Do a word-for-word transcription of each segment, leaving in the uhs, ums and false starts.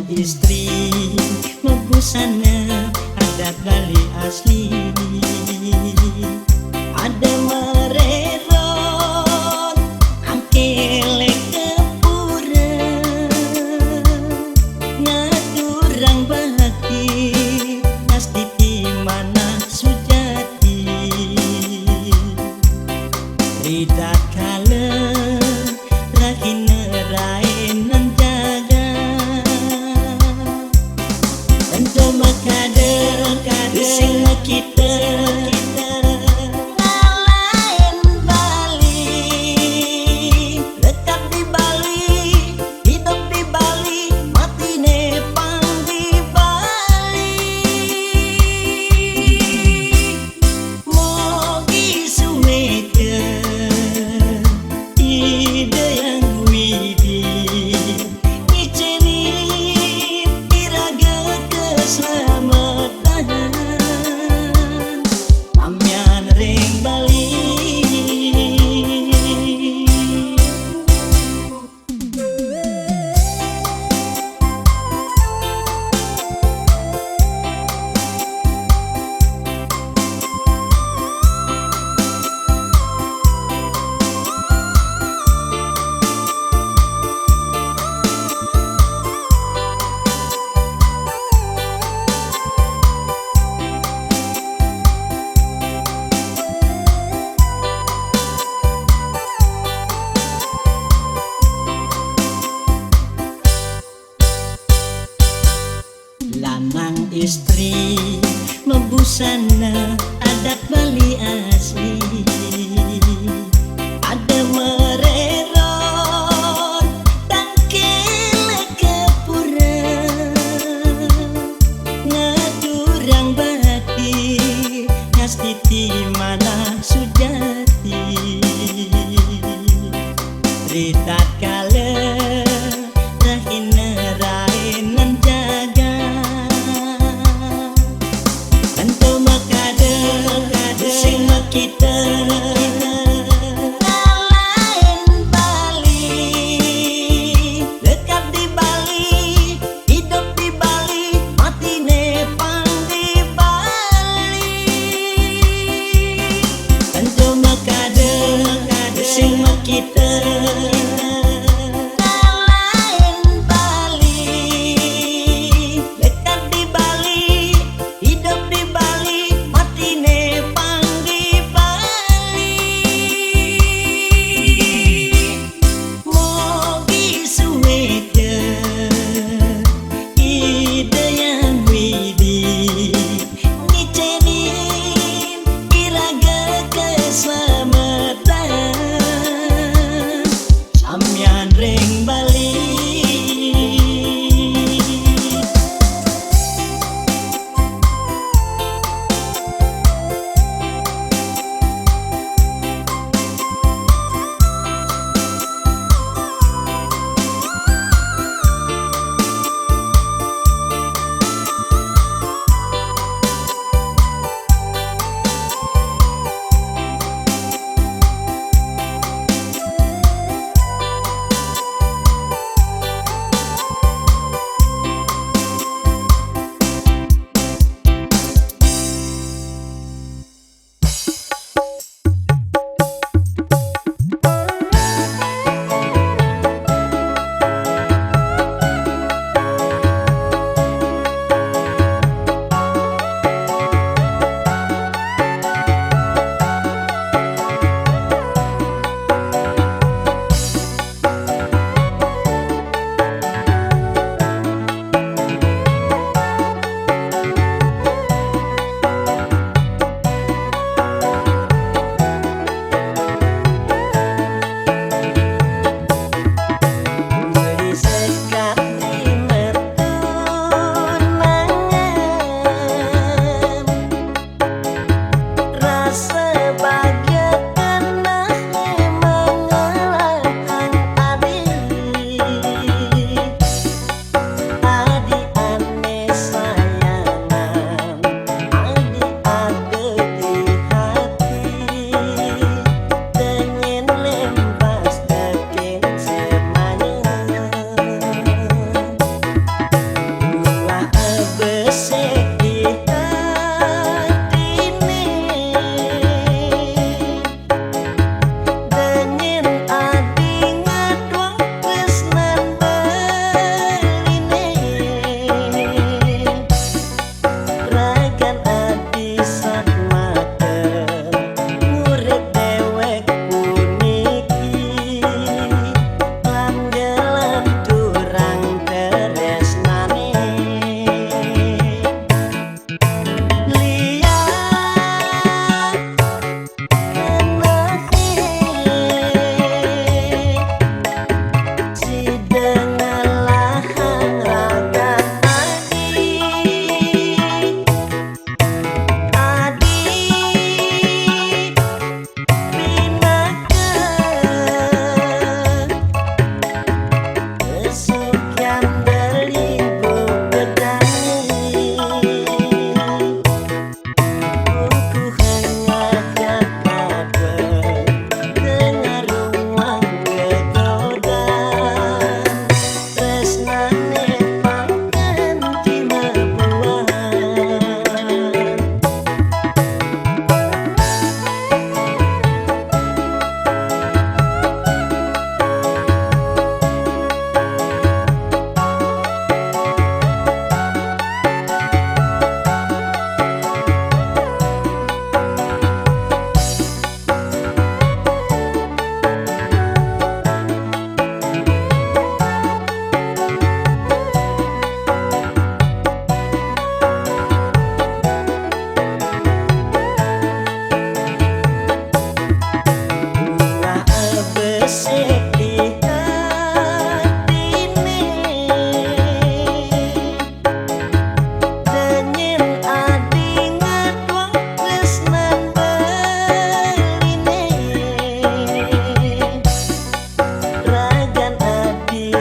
Istri mabusana adat Bali asli. Ada marerot angkelek ke pura. Ngaturang bahati, nastiti manah sujati. Ridat kala rahina rain nan jaga. Ento makada, makada sing makita. Lain Bali, lekat di Bali, hidup di Bali, matine pang di Bali. Mogi suweka Ida Yang Widi ngiceni iraga keselamatan. Amian ring Bali. Lanang istri mabusana adat Bali asli. Ada marerot tangkil ke pura. Ngaturang bahati, ngastiti manah sujati. Ritatkala rahina rain nan jaga. Ento makada, makada sing makita.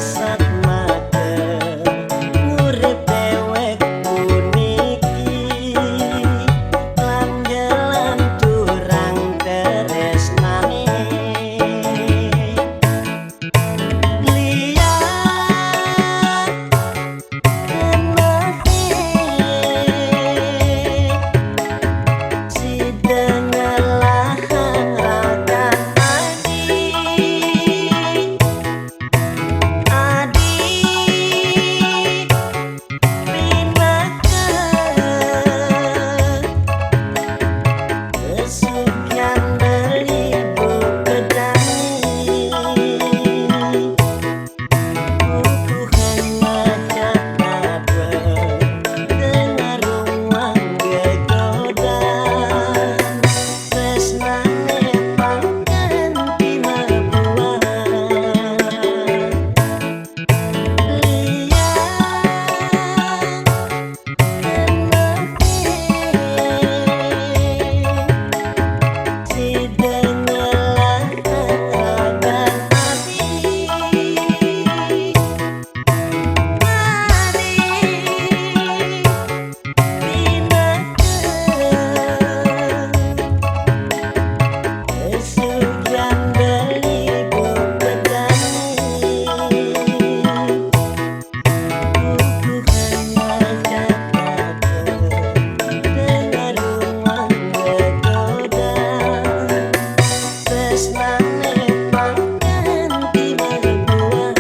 Satmaka urip déwék puniki lan jalan turang tresnané. Liya keneh sida ngelahang ragan adi. Adi pinaka kesugihan beribu pedani. Pupuhan maca kabar dengar ruang gegodan. Tresnané pangkén pina buah. Liya keneh sida ngelah ragan adi. Adi pinaka kesugihan beribu pedani. Pupuhan maca kabar dengar ruang gegodan. Tresnané pangkén pina buah.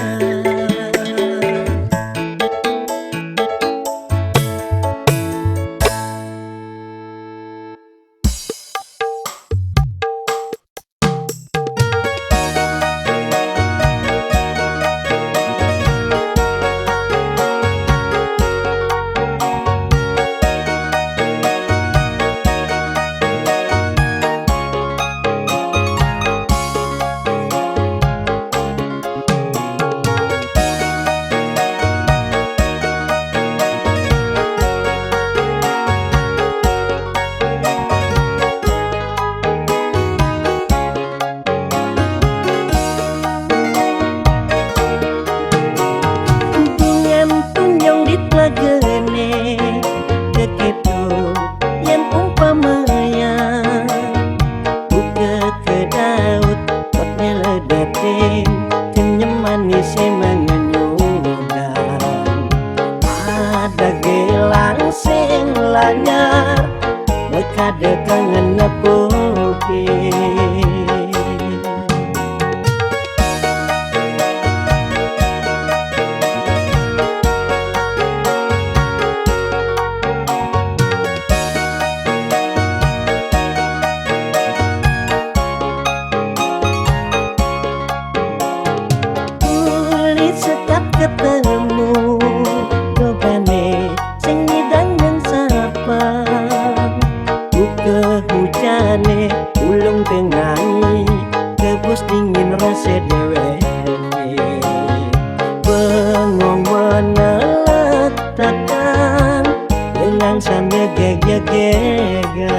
Bungan tunjung di telagané, kekéto yén umpamaya buka ka Daud, kot nyeledetin, senyum manisé mangenyudan. Ada gelang sing lanyar, lekade kangen nepukin. Uli sekap ketemu, dobane sing nyidang nang sapang. Buka hujane ulung tengai, tebus dingin rase deweke. Bengong meneletakan, lengan sane gegegega.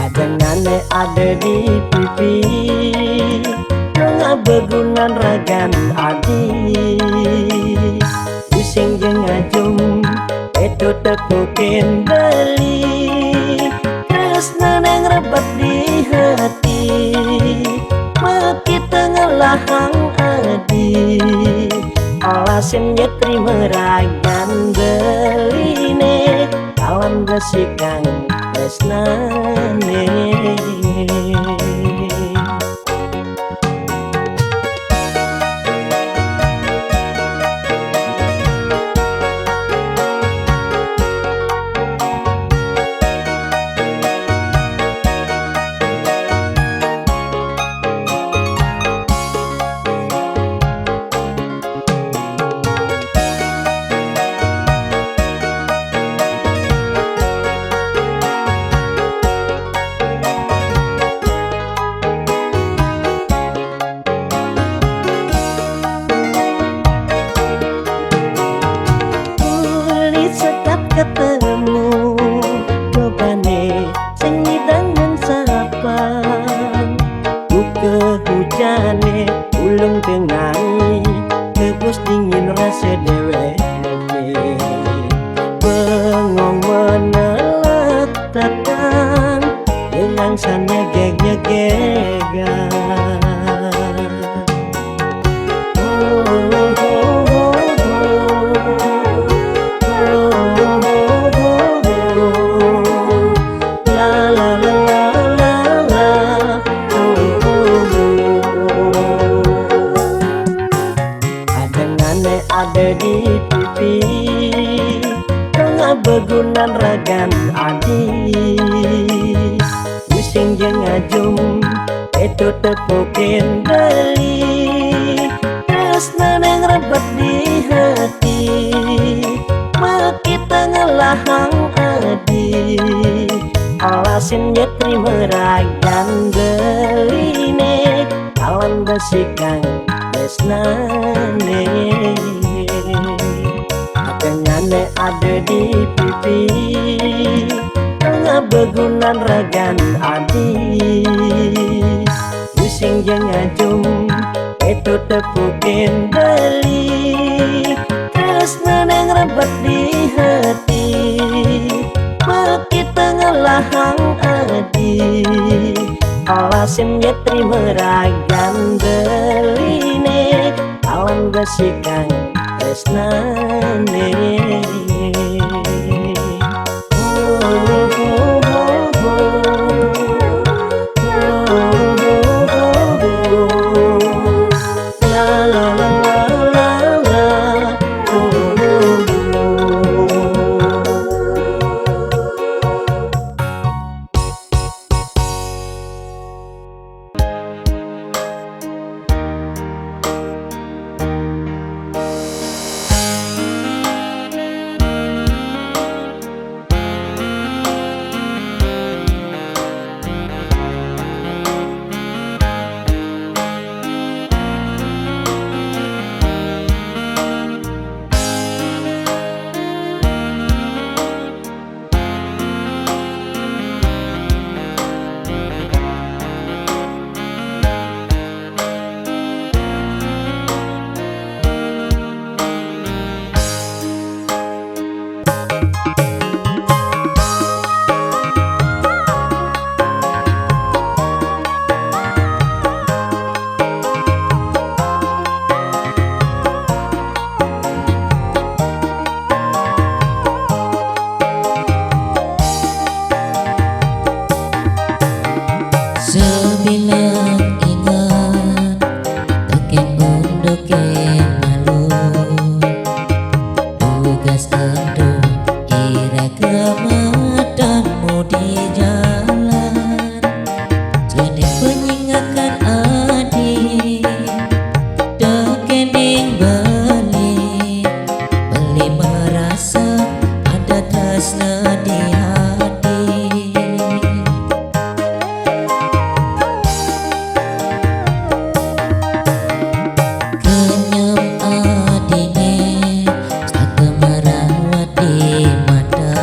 Adengane ada di pipi, tengah begunan ragan adi. Bising jeung ngajum, eto tepukin beli. Tresna nang rebet di hati, makita ngelahang adi. Alasin ya terima ragan beline, kawan besikang tresnane. Lung tengai, tebus dingin rasa dewek. Bengong meneletakan, yang sana geg-nyegegan. Adengane ade di pipi, tengah begunan ragan adi. Bising jeng ajum, itu tepukin beli. Tresna neng rebet di hati, makita ngelahang adi. Alasin jetri meragan beline, awan besikang tresnane. Adengane ade di pipi, tengah begunan ragan adi. Bising jeng ajum, itu tepukin beli. Tresna neng rebet di hati, makita ngelahang adi. Alasin jetri meragan beline, awan besikang tresnane. Sebilang ingat, teken unduke malu. Tugas ando ira kematamu di jalan. Jadi penyingakan adi, tekening beli, beli merasa ada tresna di hati. Kenyem adine, saka merawat di mata.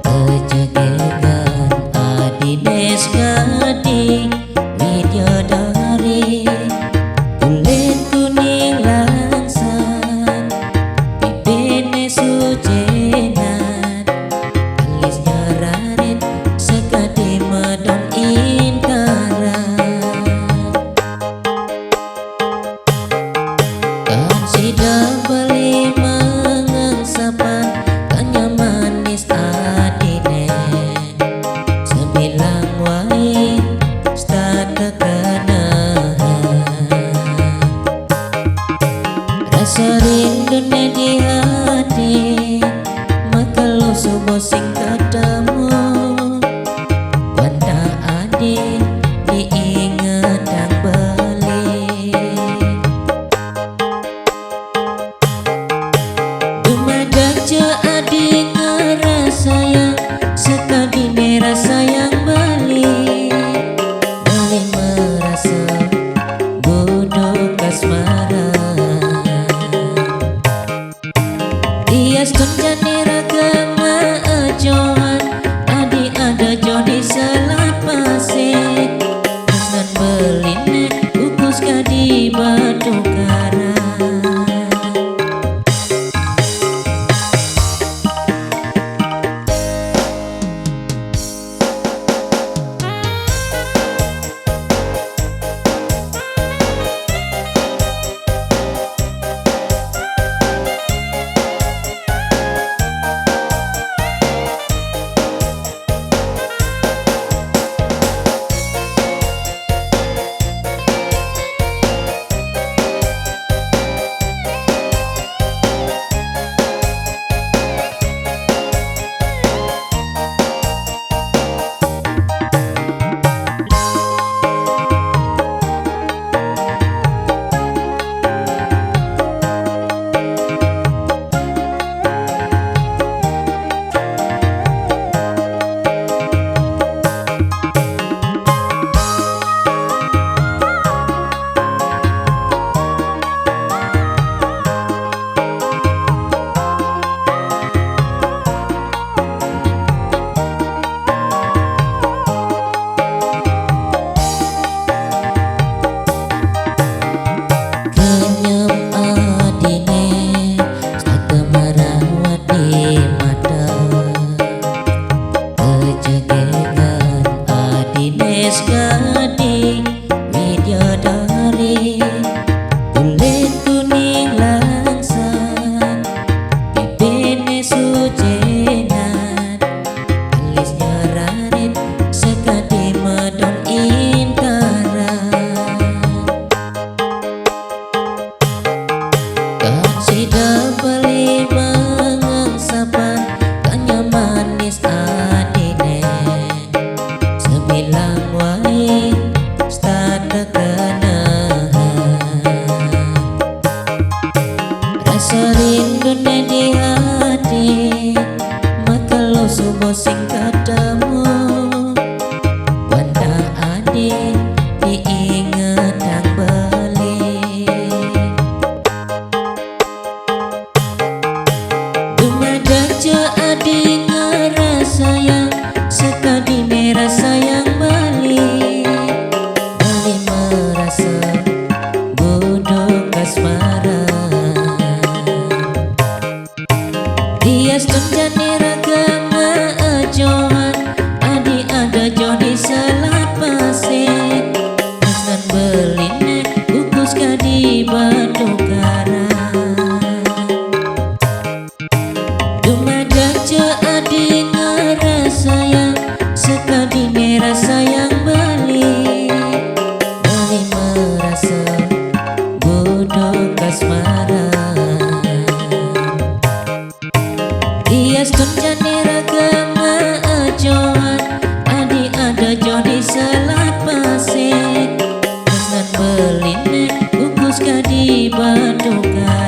Kejegegan adine sekadi widodari. Kulit kuning langsat, pipine sujenan. Alis nyerarit sekadi medon intaran. Kan sida beli mangang sapan, kan nyamanis adine. Sebilang wai start kekenahan. Rasa rindune di hati, maka lo subuh sing ketemu. Wanda adi diingetang beli. Dumadak ce adi ngerasayang, sekadi merasayang beli. Beli merasa budo kasmaran. Tias ton jani raga maajo, Buduk kasmaran. Hias tun jani ragama ajoan, adi ada jo di selat pasir. Terus ngan beliné bungkus ka di baduka.